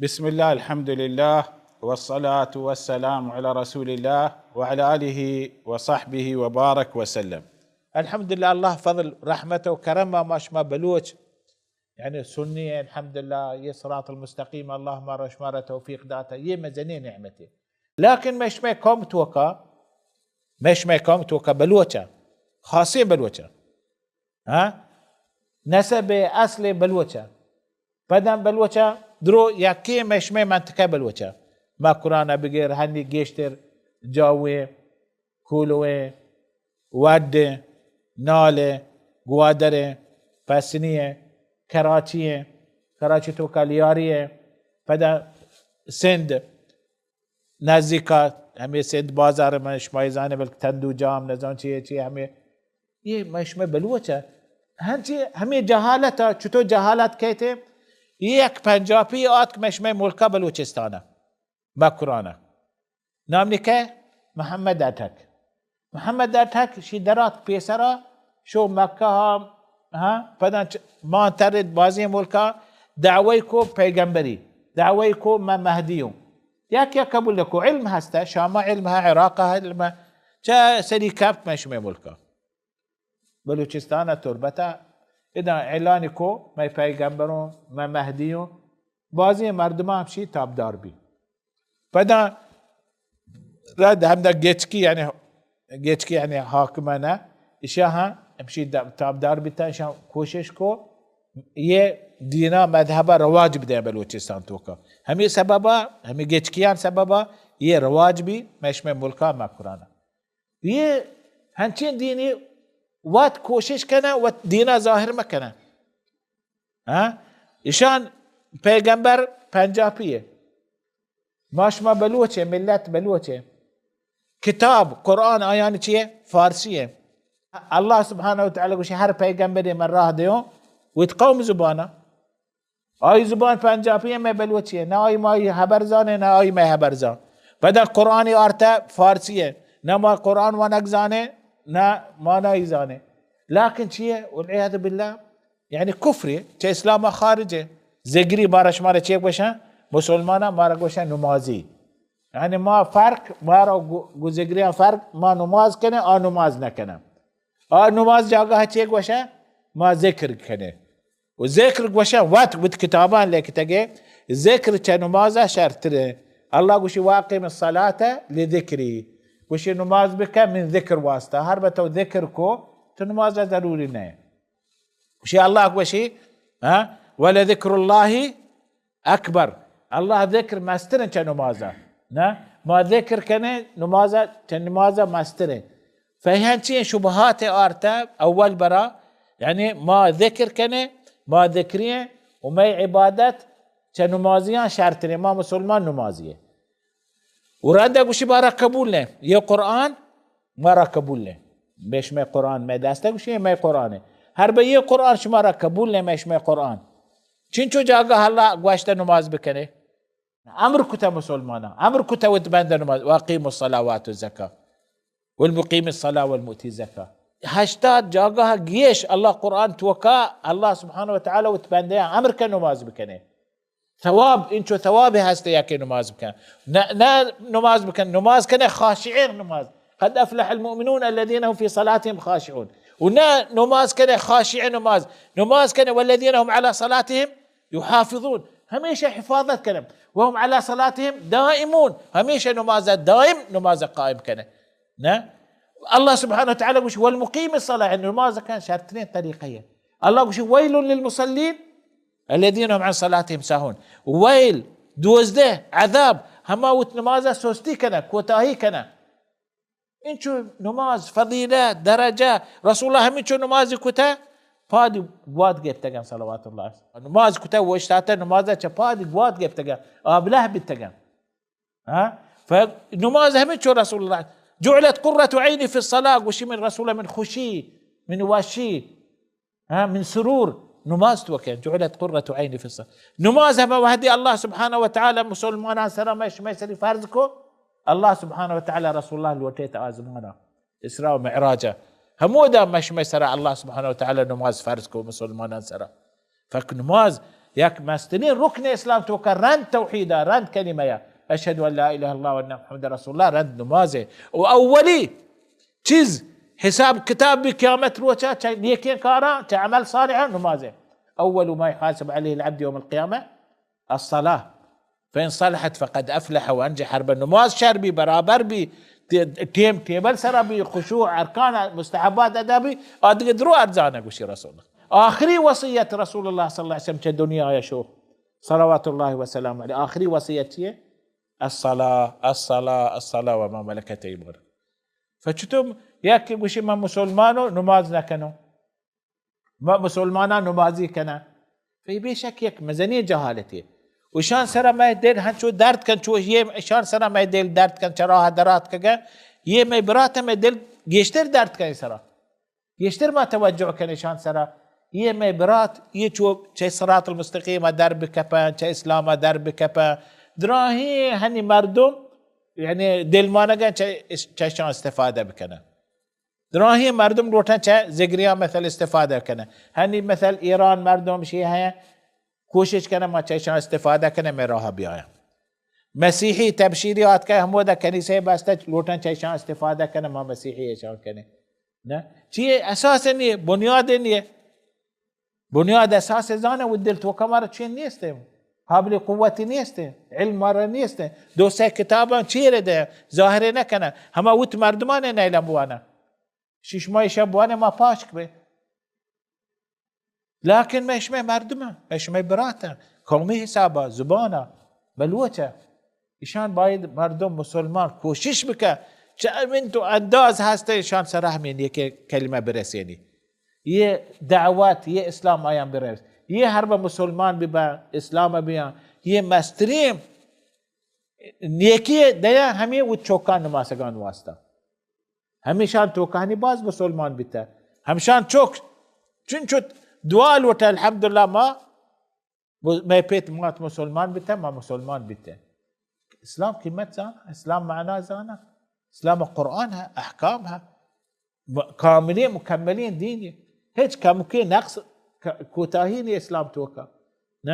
بسم الله، الحمد لله، والصلاة والسلام على رسول الله وعلى آله وصحبه وبارك وسلم. الحمدللہ، اللہ فضل، رحمت و کرم ما شما بلوچ، یعنی سنی، الحمدللہ، یہ صراط المستقیم، اللہ ما را شما را توفیق داتا، یہ مزنی نعمتے. لیکن مئے شمئے قوم توکا، مئے شمئے قوم توکا بلوچا، خاصیں بلوچا، ہاں؟ نسب اصل بلوچا. پدا بلوچا درو یکیں مئے شمئے منطقہ بلوچا. مکران بگر ہنی گیشتر جاویں، کولویں، وڈیں، نالیں، گوادریں، پسنی ایں، کراچی ایں، کراچی توکا لیاری ایں، پدا سندھ، نزیکا ہمے سندھ بازار، من شمائی زانے، بلکہ تندو جام، نزان چیے چیے، ہمے، یہ مئے شمئے بلوچ ء. ہنچی ہمے جہالت ء، چطور جہالت کہتے؟ یہ یک پنجابی آتک مئے شمئے ملکا بلوچستان ء، مکران ء. نام نکہ محمد اٹک. محمد اٹک شی درات پیسرا، شو مکہ ہا، ہاں، پدا چ-، مان ترد بازیں ملکا دعوی کو پیغمبری، دعوی کو من مہدی ہوں. یک یک قبول نکو، علم ہستا، شام علم ہے، عراق علم ہے، چہ سری کپت مئے شمئے ملکا. بلوچستان تربتا ادا اعلان کو، مئے پیغمبروں، مئے مہدیوں، بازیں مردماں ہمشی تابدار بی. پدا رد ہمدا گچکی، یعنی گچکی یعنی حاکمانہ، اشاں ہمشی د-، تابدار بیتا، اشاں کوشش کو یہ دینا مذہبا رواج بدے بلوچستان توکا. ہمیں سببا، ہمیں گچکیان سببا یہ رواج بی مئے شمئے ملکا مکرانا. یہ ہنچیں دینی وت کوشش کنن، وت دینا ظاہر مکنن. ہاں؟ اشان پیغمبر پنجابی ہے. ما شما بلوچ ہے، ملت بلوچ ہے. کتاب قرآن آیان چیے؟ فارسی ہے. اللہ سبحانہ و تعالی گوشی، ہر پیغمبر من راہ دیوں وت قوم زبانا. آئی زبان پنجابی ہے، مئے بلوچی ہے. نہ آئی مائی حبر زانے، نہ آئی مئے حبر زان. پدا قرآن آرتا فارسی ہے. نہ ما قرآن وانگ زانے، نہ مانائی زانے. لیکن چیے؟ والعیاذ باللہ، یعنی کفر ہے، چہ اسلام خارج ہے. زگری مارا شمارا چے گوشن؟ مسلمانا مارا گوشن نمازی. یعنی ما فرق، مارا گو-، گو زگریان فرق، ما نماز کنیں، آ نماز نکنن. آ نماز جاگہ چے گوشن؟ ما ذکر کنیں. و ذکر گوشن وت، وت کتابان لکتگے، ذکر چہ نمازا شرتریں. اللہ گوشی، واقم الصلاة لذکری. گوشی نماز بکن من ذکر واسطہ. ہر بتو ذکر کو تو نمازا ضروری نہیں. گوشی اللہ گوشی، ہاں، ولذکر اللہ اکبر. اللہ ذکر مستریں چہ نمازا. نہ؟ ما ذکر کنیں نمازا، چہ نمازا مستریں. فہنچیں شبہات آرتا اول برا، یعنی ما ذکر کنیں، ما ذکریں و مئے عبادت چہ نمازیان شرتریں، ما مسلمان نمازی ہیں. و رندا گوشی مارا قبول نہ، یہ قرآن مارا قبول نہ. مئے شمئے قرآن مئے دستا، گوشی مئے قرآن ہے. ہر بہ یہ قرآن شمارا قبول نہ، مئے شمئے قرآن. چنچو جاگہ اللہ گوشتہ نماز بکنے؟ امر کتہ مسلماناں، امر کتہ وت بندہ نماز، واقیم الصلاة وآتوا الزکاة، والمقیم الصلاة والمؤتی الزکاة. ہشتاد جاگہ گیش اللہ قرآن توکا، اللہ سبحانہ و تعالی وت بندہ امر کہ نماز بکنے. ثواب، انچو ثواب ہست یکے نماز بکن. نہ، نہ نماز بکن، نماز کنے خاشعیں نماز. قد افلح المؤمنون الذين هم في صلاتهم خاشعون. و نہ نماز کنے خاشعیں نماز، نماز کنے والذين هم على صلاتهم يحافظون. ہمیشہ حفاظت کنے. وهم على صلاتهم دائمون. ہمیشہ نماز دائم، نماز قائم کنے. نہ؟ اللہ سبحانہ و تعالی گوش، والمقیم الصلاة، نماز کن شرتریں طریقہ ہے. اللہ گوش، ویل للمصلین الذین هم عن صلاتهم ساهون. ویل، دوزدہ، عذاب، ہما وت نماز سستی کنن، کوتاہی کنن. انچو نماز، فضیلت، درجہ، رسول اللہ ہمینچو نماز کتہ، پادی گوات گپتگن، صلوات اللہ. نماز کتہ، اوشتاتہ، نماز چہ پادی گوات گپتگن، آبلہ بیتگن. ہاں؟ ف-، نماز ہمینچو رسول اللہ، جعلت قرة عینی فی الصلاة، گوشی من رسول، من خوشی، من وشی، ہاں، من سرور، نماز توکا، جعلت قرة عینی فی الصلاة. نماز ہمے وہدی اللہ سبحانہ و تعالی مسلمانان سرا مئے شمئے سری فرض کو، اللہ سبحانہ و تعالی رسول اللہ لوٹیت آزمانا، اسراء و معراجا. ہمودا مئے شمئے سرا اللہ سبحانہ و تعالی نماز فرض کو مسلمانان سرا. فک نماز یک مسترین رکن اسلام توکا رند توحیدا، رند کلمہ یا، اشهد ان لا اله الا الله و ان محمد رسول الله، رند نمازے۔ و اولی چیز حساب کتاب بی قیامت روچا، چہ نیکیں کاراں، چہ عمل صالحاں، نمازے۔ اول ما يحاسب عليه العبد يوم القيامة الصلاة، فإن صلحت فقد أفلح وأنجح۔ ہر بہ نماز شر بی، برابر بی، تے-، ٹیم ٹیبل سرا بی، خشوع، ارکان، مستحبات ادا بی، آ دگہ درو ارزانہ، گوشی رسول اللہ۔ آخری وصیت رسول اللہ صلی اللہ علیہ وسلم چہ دنیا یا شو، صلوات اللہ وسلام علیہ، آخری وصیت چیے؟ الصلاة، الصلاة، الصلاة وما ملكت أيمانكم۔ فچتم یک گوشی من مسلمانوں، نماز نکنوں۔ ما مسلماناں نمازی کناں۔ فی بے شک یک مزنیں جہالتے۔ و اشان سرا مئے دل ہنچو درد کن، چو یہ اشان سرا مئے دل درد کن، چہ راہ درات کگا، یہ مئے برات مئے دل گیشتر درد کن سرا۔ گیشتر ما توجہ کن اشان سرا۔ یہ مئے برات، یہ چو چہ صراط المستقیم در بکپن، چہ اسلام در بکپن۔ دراہیں ہنی مردم، یعنی دل مانگن چہ، چہ اشان استفادہ بکنن۔ دراہیں مردم لوٹن چہ زگریاں مثل استفادہ کنن۔ ہنی مثل ایران مردم شی ہیں، کوشش کنن ما چہ اشان استفادہ کنن، مئے راہ بیاین۔ مسیحی تبشیری آتکہ ہمودا کنیسہ بستہ، لوٹن چہ اشان استفادہ کنن، ما مسیحی اشان کنن۔ نہ؟ چیے اساس نیے، بنیاد نیے۔ بنیاد اساس زانہ و دل توکا مارا چین نیستے۔ حابل قوتی نیستے۔ علم مارا نیستے۔ دو سے کتاباں چیرے دے، ظاہرے نہ کنن۔ ہما وت مردمانے نیلم بوانا۔ ششمائی شب بوانے ما پاشک بے۔ لیکن مئے شمئے مردم، مئے شمئے برات، قومی حسابا، زبانا، بلوچا۔ اشان باید مردم مسلمان کوشش بکن، چہ من تو انداز ہستے اشان سرا ہمیں نیکیں کلمہ برسینی۔ یہ دعوت، یہ اسلام آیان برس۔ یہ ہر بہ مسلمان ببا، اسلام بیان۔ یہ مسترین نیکی دیا ہمیں و چوکان نماسگان واسطہ۔ ہمیشان توکانی باز مسلمان بیتا۔ ہمشان چوک چنچو دعا لوٹا، الحمدللہ ما ب-، مئے پیت مات مسلمان بیتہ، ما مسلمان بیتہ۔ اسلام قیمت زانہ، اسلام معنا زانہ، اسلام قرآن ہے، احکام ہے، م-، کاملیں مکملیں دین ہے۔ ہچ کمکے نقص ک-، کوتاہی نہیں اسلام توکا۔ نہ؟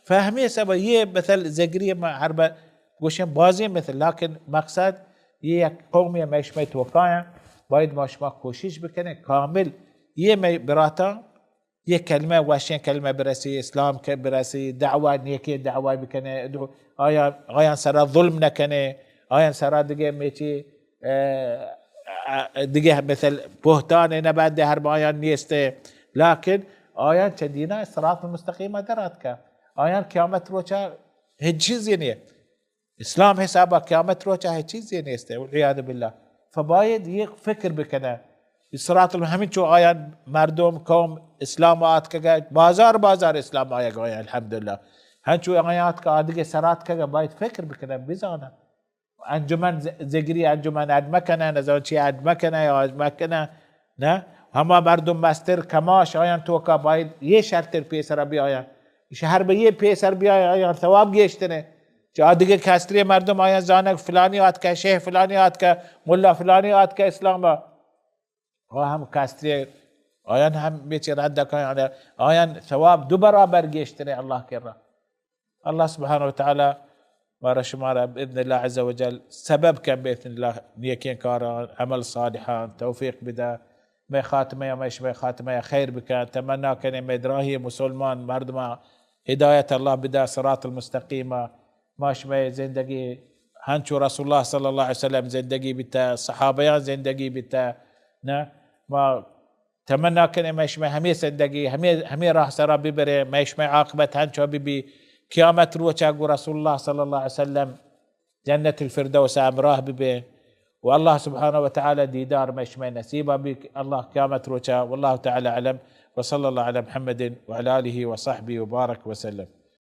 فہمی سبا یہ مثل زگری ما ہر بر گوشن بازیں مثل، لیکن مقصد یہ یک قومی مئے شمئے توکا ہیں، باید ما شما کوشش بکنیں کامل یہ مئے براتاں یہ کلمہ، وشیں کلمہ برسی، اسلام کہ برسی، دعوی، نیکیں دعوی بکنے، دو-، آیا، آیان سرا ظلم نکنے، آیان سرا دگہ میچی، اه، اه، دگہ مثل بہتان نبند ہر بایان نیستے، لیکن آیان چہ دینا صراط المستقیم در آتکا۔ آیان قیامت روچا ہچ چیزی نیست۔ اسلام حسابا قیامت روچا ہچ چیزے نیست، والعیاذ باللہ۔ فباید یہ فکر بکنہ۔ صراط الم-، ہمینچو آیان مردم، قوم اسلام آتکگہ، بازار بازار اسلام آیگ آیان، الحمدللہ۔ ہنچو آیان آتکہ آدگہ سر آتکگہ، باید فکر بکنہ، بزانہ۔ انجمن ز-، زگری انجمن اڈ مکنہ، نزان چی اڈ مکنہ یا اڈ مکنہ۔ نہ، ہما مردم مستر کماش آیان توکا باید یہ شرتر پیسرا بیایان۔ شہر بہ یہ پیسر بیایان، آیان ثواب گیشترے۔ چہ آ دگہ کستری مردم آیان زانگ فلانی آتکہ، شیخ فلانی آتکہ، ملا فلانی آتکہ اسلام با۔ و ہم کستری آیان ہم بیچ رد کن، آیان ثواب دو برابر گیشترے اللہ کرا۔ اللہ سبحانہ و تعالی مارا شمارا باذن اللہ عز و جل سبب کن، باذن اللہ نیکیں کاراں، عمل صالحاں توفیق بدا۔ مئے خاتمہ یا مئے شمئے خاتمہ یا خیر بکن۔ تمنا کنیں مئے دراہیں مسلمان مردماں ہدایت اللہ بدا صراط المستقیم۔ ما شمئے زندگی ہنچو رسول اللہ صلی اللہ علیہ وسلم زندگی بیتا، صحابیاں زندگی بیتا، نہ؟ ما تمنا کنیں مئے شمئے ہمے زندگی، ہمے، ہمے راہ سرا ببرے، مئے شمئے عاقبت ہنچو ببی، قیامت روچا گو رسول اللہ صلی اللہ علیہ وسلم جنت الفردوس ہمراہ ببے، و اللہ سبحانہ و تعالی دیدار مئے شمئے نصیبا بی، اللہ قیامت روچا۔ واللہ تعالی اعلم، وصلی اللہ علی محمد وعلی آلہ وصحبہ وبارک وسلم۔